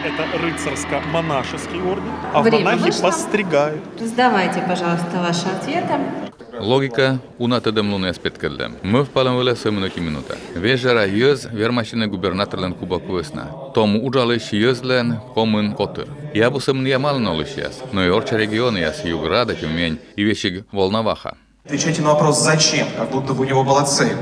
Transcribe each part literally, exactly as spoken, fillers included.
Это рыцарско-монашеский орден, а в Время монахи вышло. Постригают. Сдавайте, пожалуйста, ваши ответы. Логика уна тӧдӧмлунъяс петкӧдлӧ. Мӧвпалӧм вылӧ сӧмын ӧти минута. Вежӧра йӧз вермасьӧны губернаторлӧн кубок вӧсна. Том уджалысь йӧзлӧн комын котыр. И абу сӧмын Ямалын олысьяс, но и орчча регионъяс, Югра да Тюмень, и весиг Волноваха. Отвечайте на вопрос «зачем?», как будто бы у него была цель.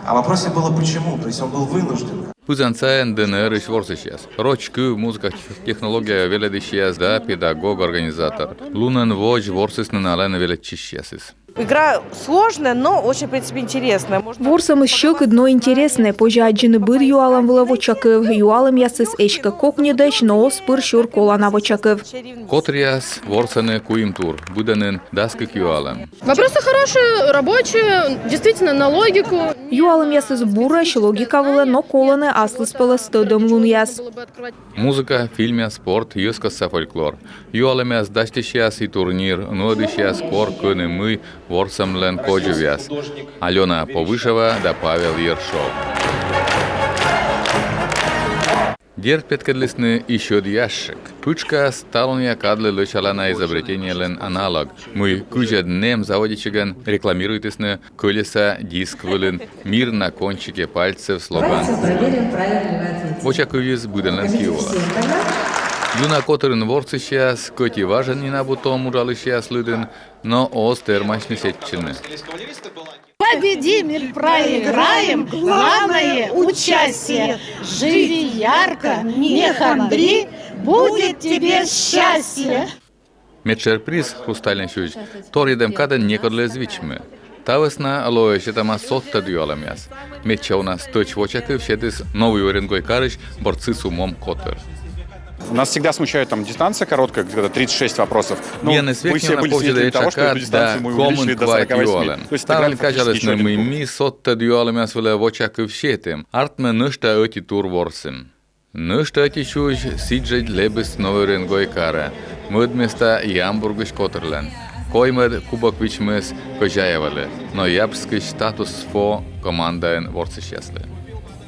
А в вопросе было «почему?», то есть он был вынужден. Пызан сайын ДНР-ысь ворсысьяс. Роч кыв, музыка, технология велӧдысьяс да педагог-организатор. Лунӧн водз ворсісны налӧн велӧдчысьясыс. Игра сложная, но очень, в принципе, интересная. Можно Ворсӧмыс сьӧкыд, но интереснӧ. Позьӧ аддзыны быд юалӧм вылӧ вочакыв. Юалӧмъясыс эськӧ кокньӧдӧсь, но оз пыр сюр колана вочакыв. Котыръяс ворсӧны куим тур, быдӧнын дас кык юалӧм. Вопросы хорошие, рабочие, действительно на логику. Юалӧмъясыс бурӧсь, логика вылӧ, но колӧны аслыспӧлӧс тӧдӧмлунъяс. Музыка, фильмъяс, спорт, йӧзкостса фольклор. Юалӧмъяс дасьтысьяс и турнир, нуӧдысьяс кор, кӧні, мый, ворсӧмлӧн кодзувъяс. Алёна Повышева да Павел Ершов. Дерт, петкӧдлісны и сьӧд ящик. Пытшкас талунъя кадлы лӧсялана изобретениелӧн аналог, мый кызьӧд нэм заводитчигӧн рекламируйтісны кӧлеса диск вылын «Мир на кончике пальцев» слоган. Вочакывйыс быдӧнлӧн киӧ олӧ. Юна котырын ворсысьяс кӧть и важӧн нин абу том уджалысьяс лыдын, но оз тэрмасьны сетчыны. Победим или проиграем, главное участие. Живи ярко, не хандри, будет тебе счастье. Медшӧр приз, «Хрустальнӧй сюзь», торйӧдӧм кадӧн некодлы эз вичмы. Та вӧсна лоӧ сетӧма содтӧд юалӧмъяс. Медся уна стӧч вочакыв сетіс Новый Уренгой карысь бордсьыс умом котыр. Нас всегда смущает там дистанция короткая, где-то тридцать шесть вопросов. Ну, Миянӧс век неуна повзьӧдӧ этша кад да комын квайт юалӧм. Ставӧн казялісны, мый ми содтӧд юалӧмъяс вылӧ вочакыв сетім. Артмӧ, нӧшта ӧти тур ворсім. Нӧшта ӧти сюзь сідзжӧ лэбис Новый Уренгой карӧ. Мӧд места Ямбургысь котырлӧн. Коймӧд кубок вичмис Козяевалы, но Ябскысь «Статус ФО» командаын ворсысьяслы.